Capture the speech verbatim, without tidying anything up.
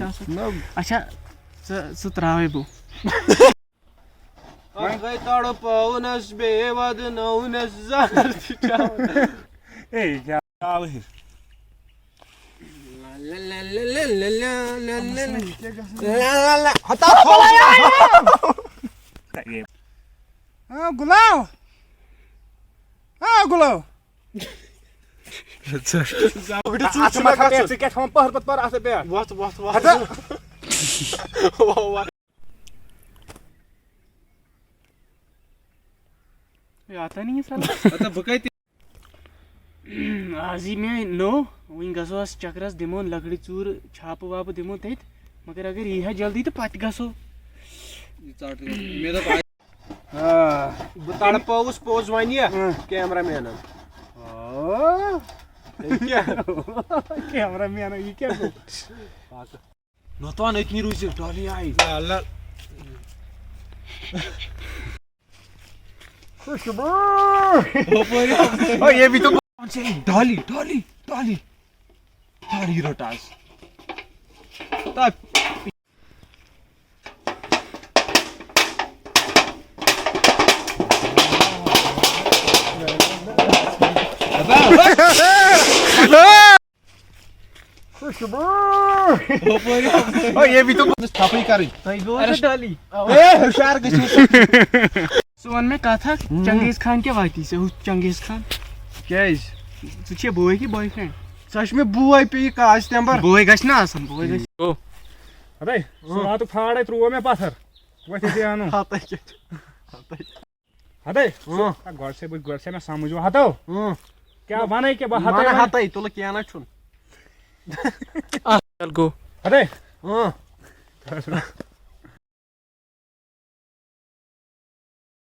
آسان۔ نہ۔ اچھا، ژٕ ژٕ ترٛاوَے بہٕ۔ اکھ گٔے تڑپاونس، بیٚیہِ ودناونس زہر تہِ چاوان۔ اے، کیٛاہ حالٕے؟ لا، لا، لا۔ ہتا تھوٚو۔ ہاں، گُلاو۔ ہاں، گُلاو۔ ژٕ اَتھ چھُ مَتھا پٮ۪ٹھ، ژٕ کیٛاہ تھاوان پٔہر پَتہٕ پٔہر اَتھ پٮ۪ٹھ؟ وۄتھ، وۄتھ، وۄتھ۔ ہتا۔ وۄتھ، وۄتھ۔ ہے، اَتھ ہا نہٕ یہِ سَلام۔ ہتا، بہٕ کَتہِ؟ آز یی مےٚ نوٚو، وٕنۍ گژھو أسۍ چکرس، دِمو لکڑِ ژوٗرٕ، چھاپہٕ واپہٕ دِمو تٔتۍ۔ مگر اگر یی ہا جلدی تہٕ پتہٕ گژھو۔ یہِ ژاٹہٕ گژھِ۔ مےٚ دوٚپ، آ۔ بہٕ تڑپٲوُس پوٚز وۄنۍ یہِ آ۔ کیمرہ مینن۔ آ۔ تیٚلہِ کیٛاہ؟ کیمرہ مین، یہِ کیٛاہ گوٚو؟ نوتوان أتنی روٗزِو، ڈالی آیہِ۔ اللہ۔ خوشبو۔ ہپٲرۍ، ہپٲرۍ۔ او، یہ بھی تو۔ ڈالی، ڈالی، ڈالی۔ ڈالی رٹ آز۔ تہٕ۔ خوشبو۔ ہپٲرۍ، ہپٲرۍ۔ او، یہ بھی تو۔ تھپٕے کرٕنۍ۔ تۄہہِ گوٚو اَرے، نا ڈالی؟ اے، ہُشار گٔژھِو۔ ژٕ وَن مےٚ کَتھ اَکھ، ہُم۔ چنگیز خان کیٛاہ وَتی ژےٚ ہُتھ چنگیز خان؟ کیٛازِ؟ ژٕ چھےٚ بوے کہِ boyfriend؟ سۄ چھِ مےٚ بوے، پیٚیہِ کاز تمبر۔ بوے گژھِ نا آسُن، بوے گژھِ۔ او۔ ہتے، سُہ اۭں۔ راتُک پھاڑے ترٛوو مےٚ پَتھر۔ وۄتھِ ژےٚ اَنُن۔ ہتے کیٛاہ چھُ؟ ہتے۔ ہتے۔ اۭں۔ آ، گۄڈٕ سے بہٕ، گۄڈٕ سے مےٚ سمجھ وۄنۍ ہتو۔ اۭں۔ کیٛاہ وَنَے کہِ بہٕ ہتے وَنہٕ وۄنۍ؟ ہتے، تُلہٕ کینٛہہ نہ چھُنہٕ۔ اَکھ گوٚو۔ ہتے۔ اۭں۔